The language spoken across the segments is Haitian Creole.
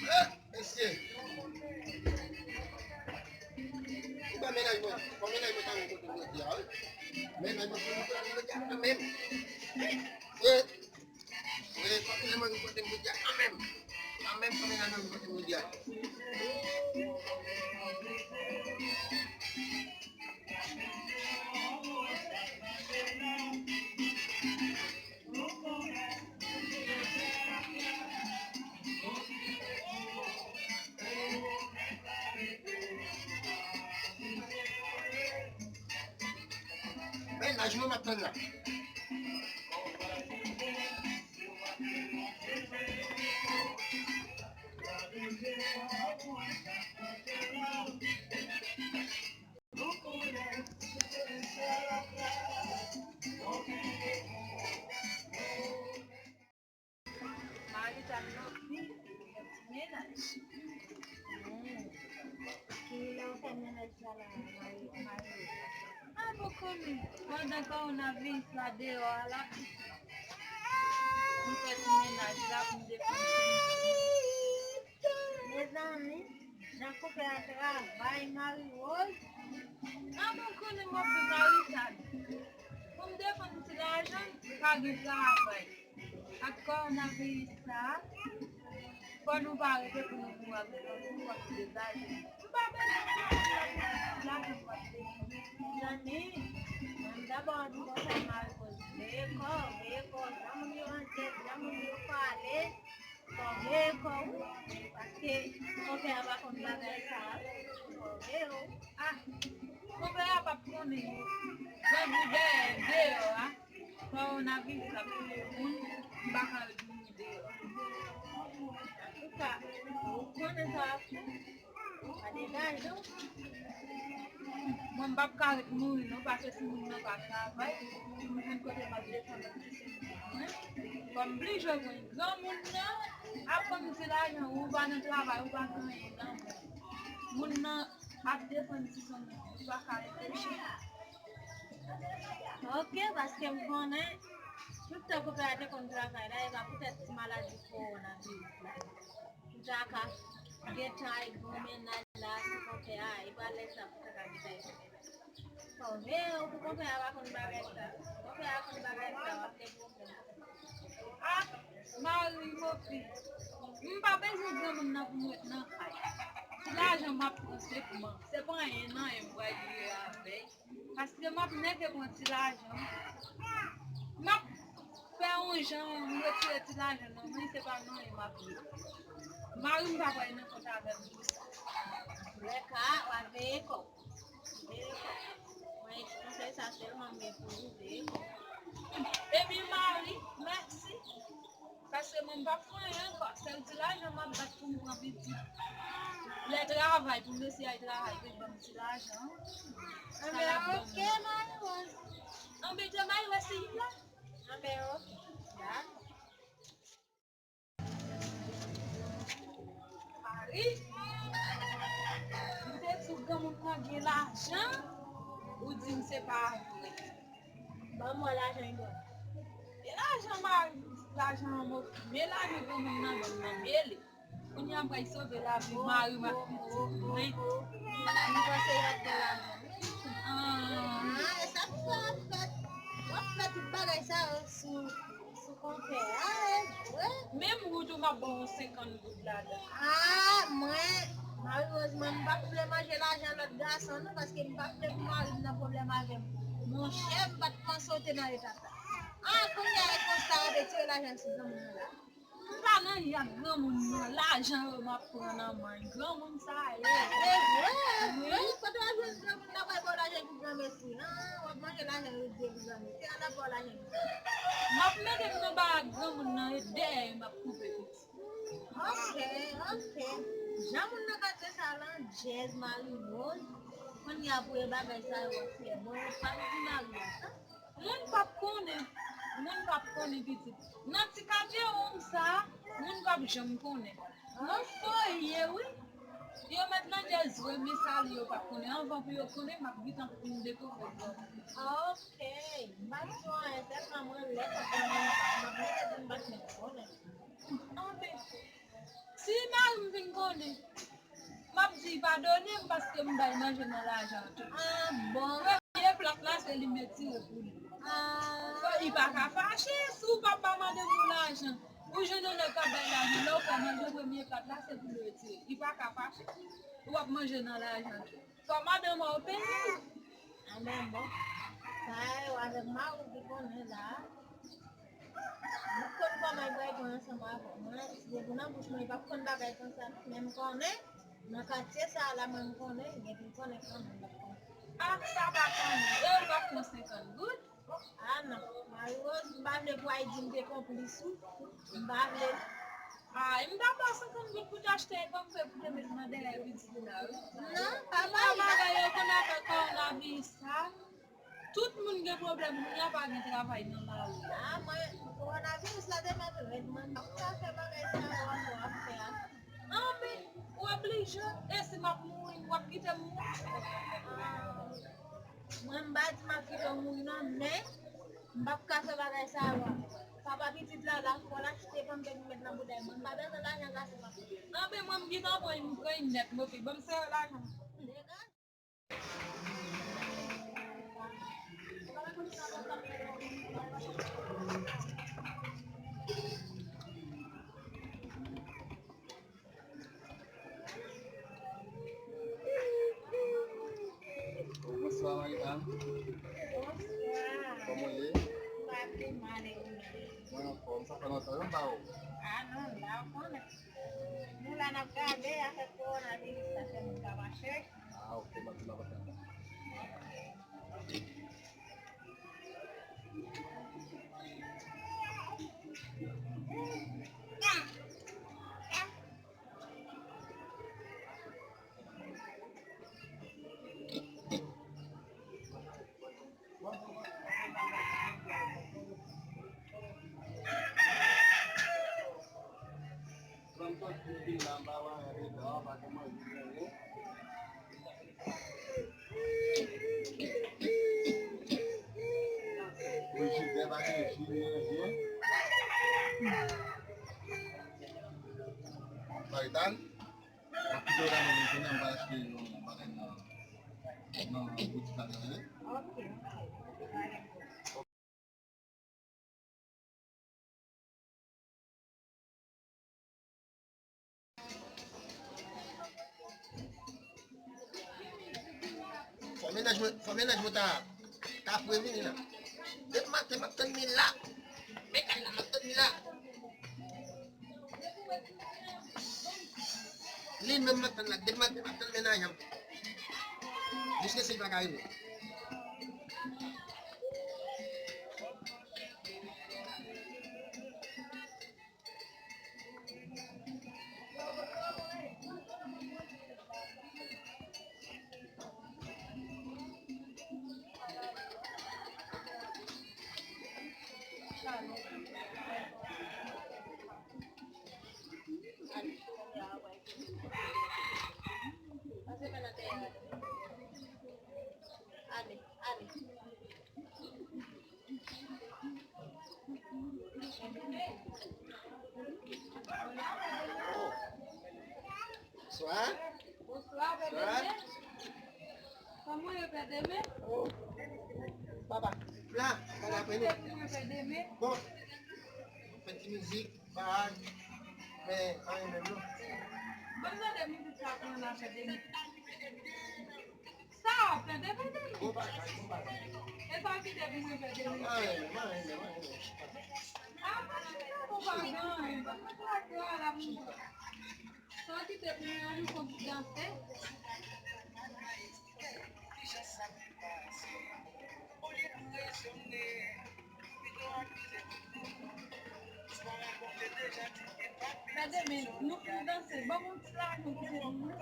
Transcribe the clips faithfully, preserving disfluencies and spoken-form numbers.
Eh, mesye. Ou wè mennaj mwen, bon, mennaj mwen ta vin kote m jodi a, wi. Mennaj mwen ta vin kote m jodi a, kanmenm. Wi. Wi, fòk mennaj mwen vin kote m jodi a, kanmenm. Kanmenm, fòk mennaj mwen vin kote m jodi a. Mennaj mwen m ap tann la. Mari ta nan vi, ti mennaj. Hmm. Ki lè w fè mennaj sa la, mari, mari? A, bon, konnen, pandan kowonaviris la deyò a, l ap, nou fè ti mennaj la pou n defann timoun. Mezanmi, jan koupe a travay, Mari Woz. A, bon, konnen m ap di Mari sa. Pou m defann ti lajan, pa gen travay. Ak kowonaviris sa, fò nou pa rete pou nou mouri ak zanmi, fò nou degaje. M pa bezwen mouri ak zanmi, lajan m ap defann. Zanmi, mwen m dabò di konsa Mari Woz, veye kò w, veye kò w, jan moun yo antyèt, jan moun yo pale, fò w veye kò w, paske konpè a pa konn bagay sa a, fò w veye w. A, konpè a p ap konnen. Grangou dèyè, deyò a. Kowonaviris la ap touye moun, m pa ka ret mouri deyò. Antouka, ou konnen sa w ap fè. Pa degaje w. Mwen, m p ap ka ret mouri non, paske si moun nan pa travay, pou m jwenn kote m ap defann ti sèvis mwen, fò m blije pran granmoun nan ap ban m ti lajan, ou pa nan travay, ou pa gen anyen nan men w. Moun nan ap defann ti sèvis mwen, ou pa ka reflechi. Ok, paske m konnen tout tan konpè a te konn travay la, e pa poutèt ti maladi kowonaviris la. Li ta ka gentan al gen yon mennaj la sou konpè a, e pa lè sa pou ta ka gentan al gen. Fò veye w pou konpè a pa konn bagay sa. Konpè a konn bagay sa, w ap gen pwoblèm. A, Mari Mopi, m pa bezwen granmoun nan pou m ret nan kay. Ti lajan m ap pran se pou mwen. Se pa anyen nan, e m pral jere avè l. Paske m ap nèke pran ti lajan. M ap fè yon jan, m retire ti lajan nan men l, se pa nan men l m ap ye. Mari m pa pral nan kont avè m pou sa. Lè ka, w a veye kò w. Veye kò w. Mwen, konsèy sa sèlman m gen pou ou, veye kò w. Ebyen, Mari, mèsi. Paske mwen, m p ap fè anyen ankò. Sèl ti lajan m ap bat pou m pran pitit. Lè travay, pou m resi al travay, pou l ban m ti lajan. Sa l ap ban m. Anben, ok, Mari Woz. Anben, Mari Woz, se li la. Anben, ok. Dakò. Mari, m te di w granmoun nan gen lajan, ou di m se pa vre. Ban m wè lajan li ban m. E lajan Mari, lajan an move. Men lajan granmoun nan ban m nan men li. Kounye a m pral sove lavi mari m ak pitit mwen. M panse y ap gen lajan. Ah. Ah, e sa pou fè w ap fè, w ap fè tout bagay sa yo sou, sou konpè a, e vre. Menm goud ou m ap ba w yon senkant goud ladan. Ah, mwen, malerezman, m pa t vle manje lajan lòt gason non, paske m pa t vle pou mari m nan pwoblèm avè m. Monchè, m pa t panse w te nan eta sa. Ah, kounye a e konsa w ap retire lajan sou granmoun nan la. M pa nan y ak granmoun nan, lajan yo m ap pran nan men granmoun sa ye. E vre, e vre, kote w ap jwenn granmoun nan pral ba w lajan pou granmesi? Ah, w ap manje lajan yo di pou granmesi, an ap ba w lajan yo. M ap mete m nan ba ak granmoun nan, e dèyè m ap koupe pitit. Ok, ok. Jan moun nan ka di sa landjèz, mari Woz, kounye a pou e bagay sa yo ap fè bon, yo pa di mari a sa. Moun p ap konnen. Moun p ap konnen pitit. Nan ti katye wonm sa, moun p ap janm konnen. Moun foye, wi. Yo mèt nan djèz vre, men sa li yo p ap konnen. Anvan pou yo konnen, m ap gentan fin dekouvri yo. Ok. M pa di w anyen, sèlman Li padone m paske m bay manje nan lajan tou. Ah, bon. Premye plat la, se li m retire pou li. Ah. Li pa ka fache si w pa, pa mande m yon lajan. Ou jwenn yon nèg k ap bay lajan, lè w fè manje premye plat la, se pou l retire. Li pa ka fache. W ap manje nan lajan tou. Kòmandan mwen w peye. Anben bon. Sa yo avèk mari w ki konnen la. M konn kòman li pral pran ansanm avè mwen. Si se pou nan bouch mwen, li p ap konn bagay konsa non. Men m konnen, nan katye sa a la, mwen m konnen, gen pou l konnen kanmenm, l ap konnen. Ah, sa pa konnen. E ou p ap pran senkant goud? Ah non. Mari Rose, m pa vle pou Ayiti m te konplis ou. M pa vle. Ay, m ta ba w senkant goud pou t achte yon pamfè pou te met nan dèyè pitit la, wi. Non, pa bay. Bagay yo konn afè kowonaviris sa. Tout moun gen pwoblèm, moun la pa gen travay nan lari. Ah, mwen, kowonaviris la te mèt rèd, mwen, m pa fè bagay sa yo ankò ap fè a. Anben, ou oblije, e si m ap mouri, w ap kite m mouri? Ah, mwen, m pa di m ap kite w mouri, non, men, m p ap ka fè bagay sa yo. Papa pitit la, la, fò l achte pamfè pou met nan bouda l. Mwen, m pa bezwen lajan gate, papa. Anben, mwen, m gentan pran yon grenn nèt, mwen, ban m sere lajan. Degaje. Bonswa, Marie-Anne. Bonswa. Kòman w ye? M pa pi mal, e ou menm? Mwen anfòm. Sa fè lontan, wi, m pa wè w. Ah non, m pa konnen. Nou la n ap gade afè kowonaviris la fè moun pa mache. Ah, ok, m ap, m ap atann. Frijidè pa gen ji, li gen anyen. Faytan, m ap kite w la, men kounye a m va achte yon bagay nan, nan boutik la, tande? Ok, ok. Fò mennaj mwen, fò mennaj mwen ta, ta previni la. Depi maten m ap tann li la. Mennaj la m ap tann li la. Li menm m ap tann la. Depi maten m ap tann mennaj la. Jiskaske li pa ka rive. Ale, ale. Bonswa. Bonswa, Pè Deme. Kòman w ye, Pè Deme? Oh. Papa, la, pa la prene. Bon, fè ti mizik, bagay, men anyen menm non. Bon, tande mizik sa pran la, Pè Deme. Sa w ap fè, Pè Deme? Bon bagay, bon bagay. E sa w kite pou mwen, Pè Deme? Mwen renmen, mwen renmen, mwen renmen. A, pa chita, bon bagay. Sa w kite pou mwen, an nou konn danse. Pè Deme, nou fin danse. Ban mwen yon ti lajan kite pou mwen.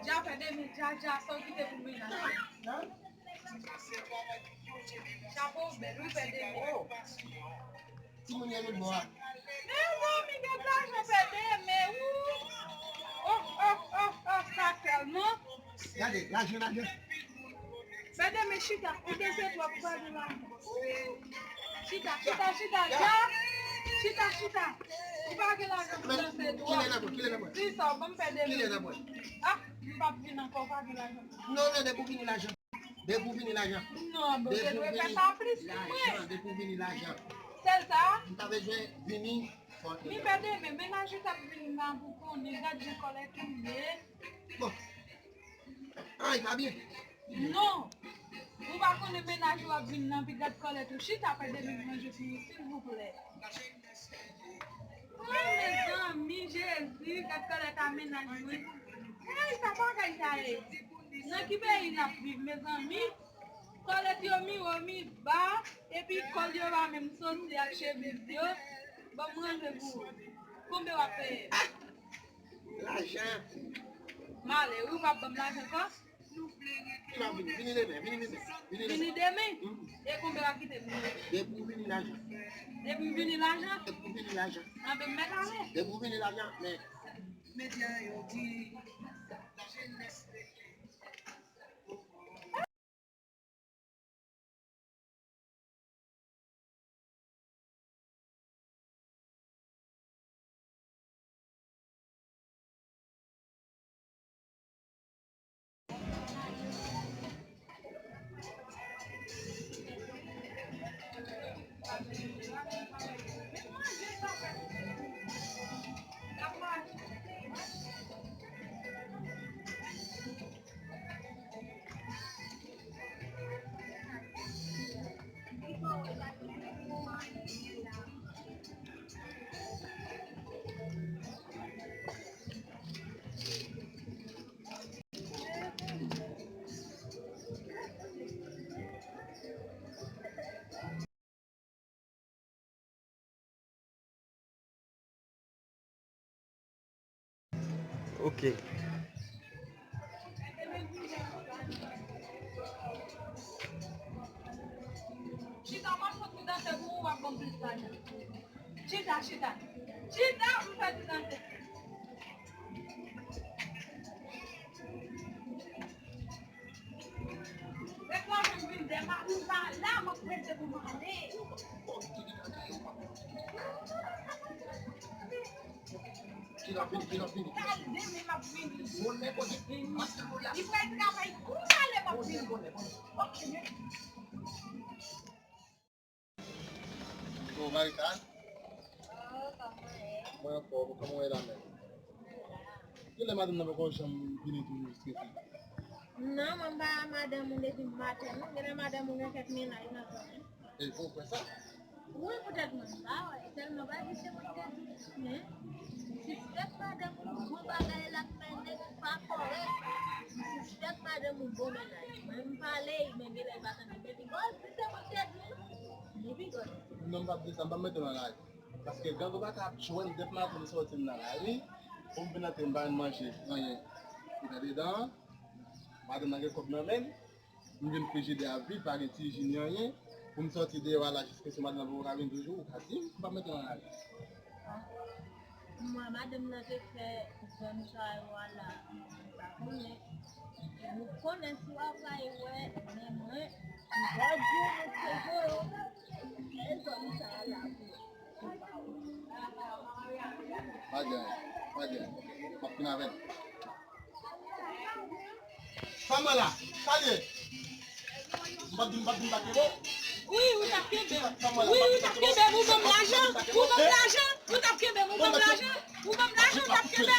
Dja, Pè Deme, dja, dja, sa w kite pou mennaj la. Chapo w bèl, wi, Pè Deme. Timoun yo lòt bò a. Mezanmi, gen lajan, Pè Deme, wi. Oh, oh, oh, oh, sa tèlman. Gade, lajan, lajan. Pè Deme chita, ou danse twòp, pa gen lajan. Wi. Chita, chita, chita, ja. Chita, chita. Ou pa gen lajan pou danse dwòl. Kilè n ap wè? Kilè n ap wè? Di sa, ou ban m fè de mil. Kilè n ap wè? Ah, m p ap vin ankò, ou pa gen lajan. Non, non, depi w vini lajan. Depi w vini lajan. Non, bon, se dwe fè sa plis pou mwen. Depi w vini lajan. Sèl sa? M ta bezwen vini. Ni fè de mil, men lajan t ap vin la pou konnen, gad jan kòlèt ou ye. Bon. Ay, pa byen. Non. Ou pa konnen mennaj ou ap vin nan, pi gad kòlèt ou. Chita fè de mil manje pou nou, silvouplè. Ay, mezanmi, Jezi, gad kòlèt a mennaj mwen. Ay, sa bagay sa ye. Nan ki peyi n ap viv, mezanmi? Kòlèt yo mi wo, mi ba, epi kòl yo pa menm soti ak chemiz yo. Ban m rantre pou ou. Konbyen w ap peye? Lajan. M ale, wi, ou p ap ban m lajan ankò? Ki lè w ap vini? Vini demen, vini demen. Vini demen. Vini demen? Mhm. E konbyen w ap kite pou mwen? Depi w vini lajan. Depi w vini lajan? Depi w vini lajan. Anben, m mèt ale. Depi w vini lajan, men. Medya yo di, lajenès rete. Ok. Chita, m ap fè ti dantè pou ou, w ap ban m plis lajan. Chita, chita. Chita, m fè ti dantè. Ret la, m vin dèyè maten, m pa la, m ap prese pou m ale. Ki l ap vini, ki l ap vini. Talè demen m ap vini. Li pral travay kou talè m ap vini. Ok. Bon, Marita. Mwen anfòm, kòman w ye la menm? Kilè madanm nan poko janm vini toujou jiskaprezan? Non, mwen m pa madanm ou depi maten, non. Genlè madanm ou gen kèk mennaj nan zòn. E pou w kwè sa? Wi, poutèt mwen m pa wè. Sèlman pa di se mwen ki te di. Men, sispèk madanm ou bon bagay l ap mennen, pa kòrèk. Sispèk madanm ou bon mennaj. Mwen m pale, men genlè l pa tande. Men pi gòl, si se mwen ki te di, non. Men pi gòl. Non, m p ap di sa, m p ap mete w nan lari. Paske gang ou pa ka ap jwenn depi maten m sòti m nan lari, pou m vin antre m pa jwenn manje, anyen. Ou tande dan an? Madanm nan gen kòb nan men l, m jwenn frijidè a vid, pa gen ti ji ni anyen. Pou m sòti deyò a la jiskaske madanm nan poko ka vin toujou, ou ka di m, m p ap mete w nan lari. Mwen, madanm nan te fè zòn sa yo a la, m pa konnen. Nou konnen si w ap bay wè, men mwen, m pa di w nou te voye w fè zòn sa a la pou. Pa gen, pa gen. M ap fin avè l. Fanm lan la, sa l ye? M p ap di, m p ap di, m p ap kenbe w. Wi, ou t ap kenbe m. Wi, ou t ap kenbe m, ou ban m lajan, ou ban m lajan, ou t ap kenbe m, ou ban m lajan, ou ban m lajan, ou t ap kenbe m.